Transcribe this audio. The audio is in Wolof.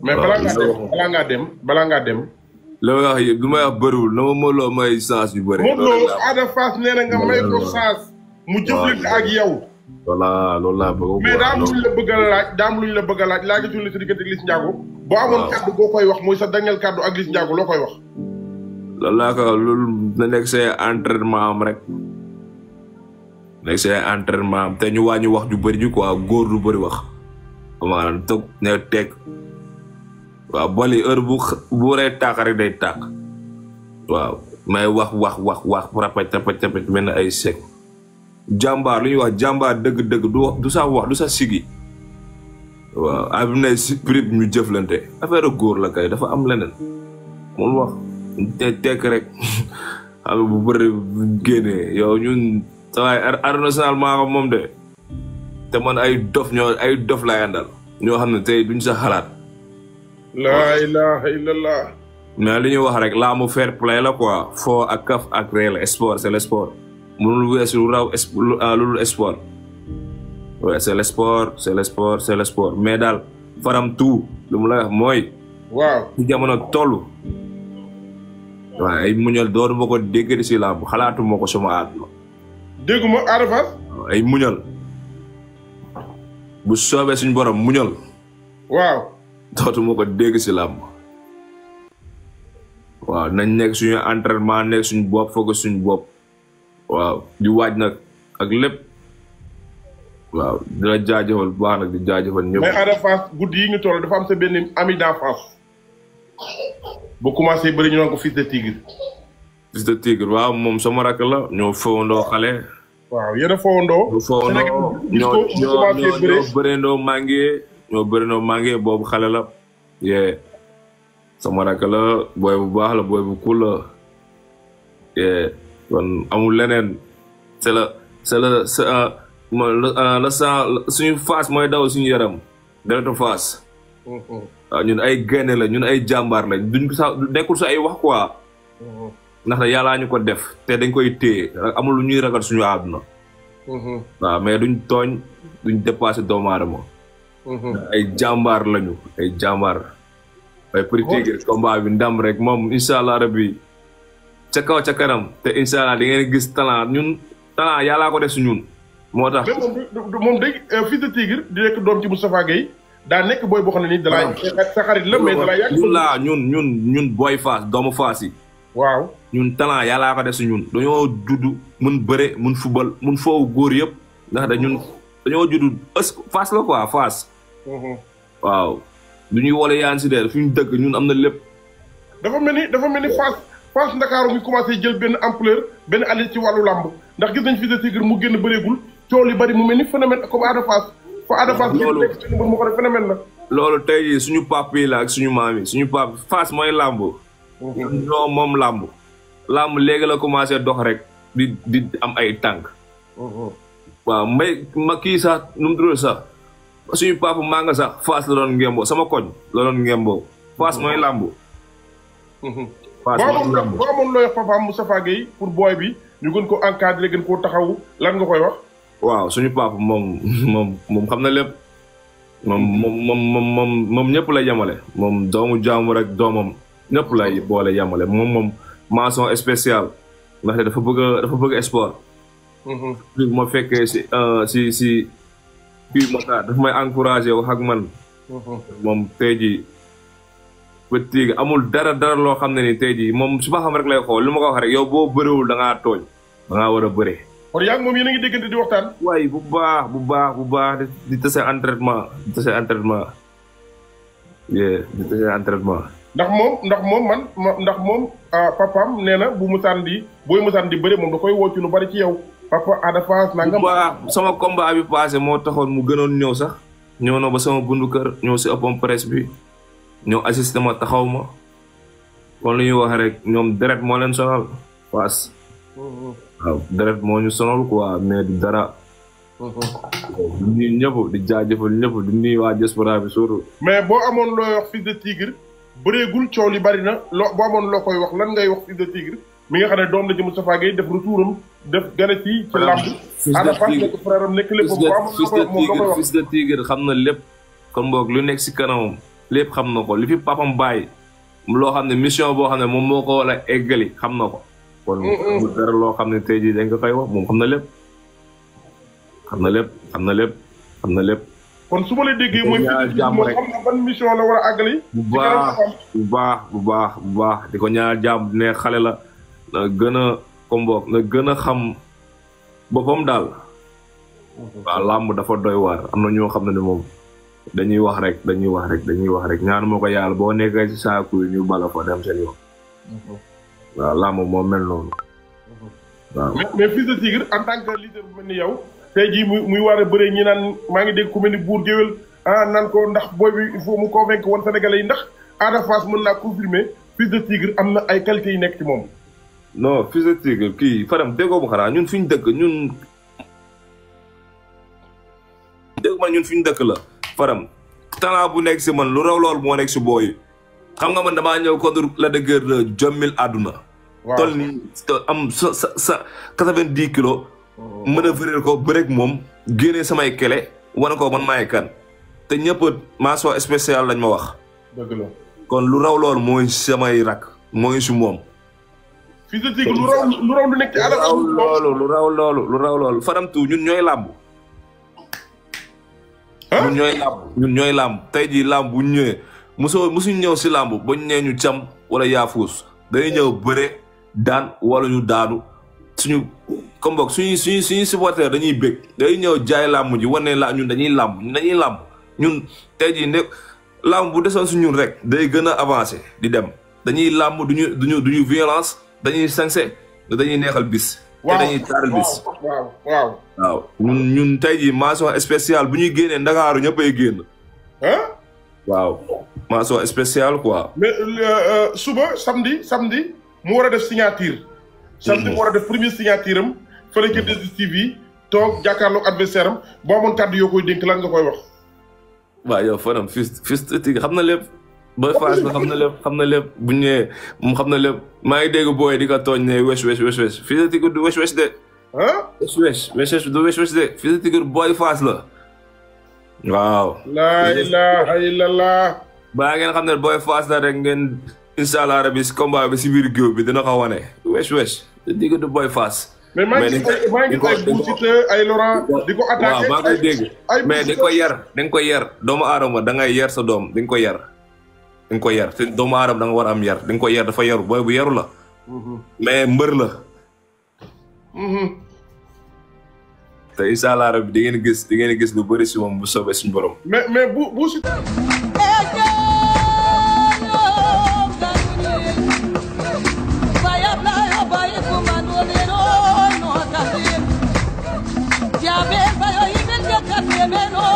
mais balaa ngaa dem. la may wax yëpp du may wax bëriwul na ma Modou Lo may chance yu bëri. Modou Lo Ada Fass nee na nga may ko chance. mu jëflante ak yow. voilà loolu laa bëgg. mais daa am luñ la bëgg a laaj laajatul la sa diggante ak Liss Ndiago. boo amoon kàddu boo koy wax mooy sa dernier kàddu ak Liss Ndiago loo koy wax. loolu laa ko loolu na nekk say entraînement am rek. nekk say entraînement am te ñu wàññi wax ju bëri ji quoi góor du bëri wax. maanaam toog ne teg. waaw boli heure bu waree tàkk rek day tàkk. waaw may wax rapaj mel na ay sec. jàmbaar lu ñuy wax jàmbaar dëgg-dëgg du sa wax du sa sigi. waaw am na si prix ñu jëflante affaire góor la kay dafa am leneen. mun wax te tekk rek xam bu bëri génnee yow ñun waaye arène nationale maa ko moom de te man ay dof laay àndal ñoo xam ne tey duñ sa xalaat. laa ilaha illallah. mais li ñuy wax rek laa mu fair play la quoi foo ak kaf ak réel sport c'est le sport mënul weesu lu raw lu sport. ouais c'est le sport mais daal faram tout lu mu la wax mooy. waaw ci jamono toll. waaw ay muñal dooru ma ko dégg si làmb xalaatu ma ko sama àdduna. dégguma Ada Fass. ay muñal bu soobee suñu borom muñal. waaw. dootu ma ko dégg si làmb. waaw nañ nekk suñu entraînement nekk suñu bopp foog suñu bopp. waaw di waaj nag ak lépp. waaw di la jaajëfal bu baax nag di jaajëfal ñëpp. mais Ada Fass guddi yi ñu toll dafa am sa benn ami d'enfance. bu commencé bëri ñu naan ko Fils de Tigre. Fils de Tigre waaw moom sama rakk la ñoo fowandoo xale. waaw yéen a fowandoo. ñoo bërendoo màngee boobu xale la. yee sama rakk la booy bu baax la booy bu cool la. yee kon amul leneen c'est la suñu Fass mooy daw suñu yaram deretu Fass. waaw ñun ay gaynde la ñun ay jàmbaar lañ duñ sax nekkul sa ay wax quoi. ndax yàllaa ñu ko def te dañ koy téye amul lu ñuy ragal suñu àdduna. waaw mais duñ tooñ duñ dépassé doomu aadama. ay jàmbaar lañu ay jàmbaar. ay Petit Tigre combat bi ndam rek moom incha allah rabbi ca kaw ca kanam te incha allah di ngeen gis talent ñun talent yàllaa ko def si ñun. moo tax moom day Fils de Tigre di nekk doom ci Moustapha Gueye daa nekk booy boo xam ne nii dalay sa xarit la mais dalay yàgg ñun booy Fass doomu Fass yi. waaw ñun talent yàllaa ko def si ñun dañoo judd mun bëre mun fubal mun foofu góor yëpp ndax dañoo judd Fass la quoi Fass. waaw du ñuy wole yaan si der fi ñu dëkk ñun am na lépp. dafa mel ni Fass Ndakaaru mi commencé jël benn ampleur benn année ci wàllu làmb ndax gis nañ Fils de Tigre mu génn bëreegul coow li bari mu mel ni phénomène comme Ada Fass. fa Ada Fass mu ko def phénomène la. loolu tey jii suñu papa yi la ak suñu maam yi suñu papa Fass mooy làmb. ñoo moom làmb. làmb léegi la commencé dox rek di am ay tànk. waaw ma kii sax nu mu tudd sax suñu papa maa nga sax Fass la doon ngemboo sama koñ la doon ngemboo Fass mooy làmb. Fass mooy làmb boo amoon looy wax papaam Moustapha Gueye pour booy bi ñu gën ko encadré gën koo taxawu lan nga koy wax. waaw suñu papa moom xam na lépp moom ñëpp lay yemale moom doomu jaamu rek doomam ñëpp lay boole yemale moom mention spéciale ndaxte dafa bëgg sport. bi ma fekkee si kii Matar dafa may encouragé wax ak man. moom tey jii Petit Tigre amul dara loo xam ne ni tey jii moom su ma xam rek lay xool lu ma ko wax rek yow boo bëriwul da ngaa tooñ da ngaa war a bëree. kon yaa ngi moom yéen a ngi déggante di waxtaan. waaye bu baax di tase entraînement ndax moom papaam nee na booy musaan di bëre moom da koy woo ci lu bari ci yow papa Ada Fass nangam. bu baax sama combat bi passé moo taxoon mu gënoon ñëw sax ñëw na ba sama bundu kër ñëw si open presse bi ñëw assisté ma taxaw ma kon lu ñuy wax rek ñoom deret moo leen sonal Fass. waaw deret moo ñu sonal quoi mais du dara. di nuyu ñëpp di jaajëfal ñëpp di nuyu waa diaspora bi surtout. mais boo amoon looy wax Fils de Tigre bëreegul coow li bari na boo amoon loo koy wax lan ngay wax Fils de Tigre mi nga xam ne doom la ci Moustapha Gueye def retouram def gane ci làmb. Ada Fass nekk frère am nekk lépp. Fils de Tigre xam na lépp kon boog lu nekk si kanamam lépp xam na ko li fi papam bàyyi loo xam ne mission boo xam ne moom moo ko wala eggali xam na ko kon mu dara loo xam ne tey jii dañ ko koy wax moom xam na lépp xam na lépp xam na lépp xam na lépp kon su ma la déggee mooy moo xam na ban mission la war a àggali bu baax di ko ñaanal jàmm ne xale la na gën a comme boog na gën a xam boppam daal waaw làmb dafa doy waar am na ñoo xam ne moom dañuy wax rek ñaan moo ko yàlla boo nekkee ci saaku yi ñu bala fa dem seen yoon waaw làmb moo mel noonu waaw mais Fils de Tigre en tant que leader bu mel ni yow tey jii muy war a bëree ñi naan maa ngi dégg ku mel ni Bour Gueweul naan ko ndax booy bi il faut mu convaincre woon Sénégalais yi ndax Ada Fass mën naa confirmer Fils de Tigre am na ay qualités yi nekk ci moom non Fils de Tigre kii Fadam déggoo ma xanaa ñun fi ñu dëkk ñun la Fadam talent bu nekk si man lu raw loolu moo nekk si booy xam nga man damaa ñëw contre la dëgër de jommil àdduna tol ni am sa 90 kilos mën a vëréel ko bëreeg moom génnee samay kele wane ko man maay kan te ñëpp mention spéciale lañ ma wax dëgg la kon lu raw loolu mooy samay rak mooy si moom Fils de Tigre lu raw lu nekk ci Ada Fass lu raw loolu Fadam tu ñun ñooy làmb ñun ñooy làmb tey jii làmb bu ñu ñëwee musuñ ñëw si làmb bañ nee ñu cam wala yaafuus dañuy ñëw bëre daan wala ñu daanu suñu comme boog suñu supporter dañuy bég dañuy ñëw jaay làmb ji wane la ñun dañuy làmb ñun tey jii ne làmb bu desoon si ñun rek day gën a avancé di dem dañuy làmb duñu violence dañuy sañse dañuy neexal bis te dañuy taaral bis waaw ñun tey jii mention spéciale bu ñuy génnee Ndakaaru ñëppay génn waaw mention spéciale quoi mais suba samedi mu war a def signature samedi mu war a def première signature am fële ca 2STV toog jàkkaarloog adversaire am boo amoon kàddu yoo koy dénk lan nga koy wax waaw yow Fadam Fils de Tigre xam na lépp Boy Fass na xam na lépp bu ñëwee moom xam na lépp maa ngi dégg booy di ko tooñ ne wesh Fils de Tigre du wesh de wesh du wesh de Fils de Tigre Boy Fass la waaw laa ilaha illallah baa ngeen xam ne Boy Fass la rek ngeen incha allah rabi si combat bi si biir géew bi dina ko wane wesh te Tigre du Boy Fass mais maa ngi ay Bou Siteu ay Laurent di ko attaqué waaw maa ngi dégg mais da nga koy yar doomu aadama da ngay yar sa doom da nga koy yar te doomu aadama da nga war am yar da nga koy yar dafa yaru booy bu yaru la mais mbër la te incha allah rabi di ngeen gis lu bëri si moom bu soobee suñu borom mais Bou Siteu Ya ves, yo y me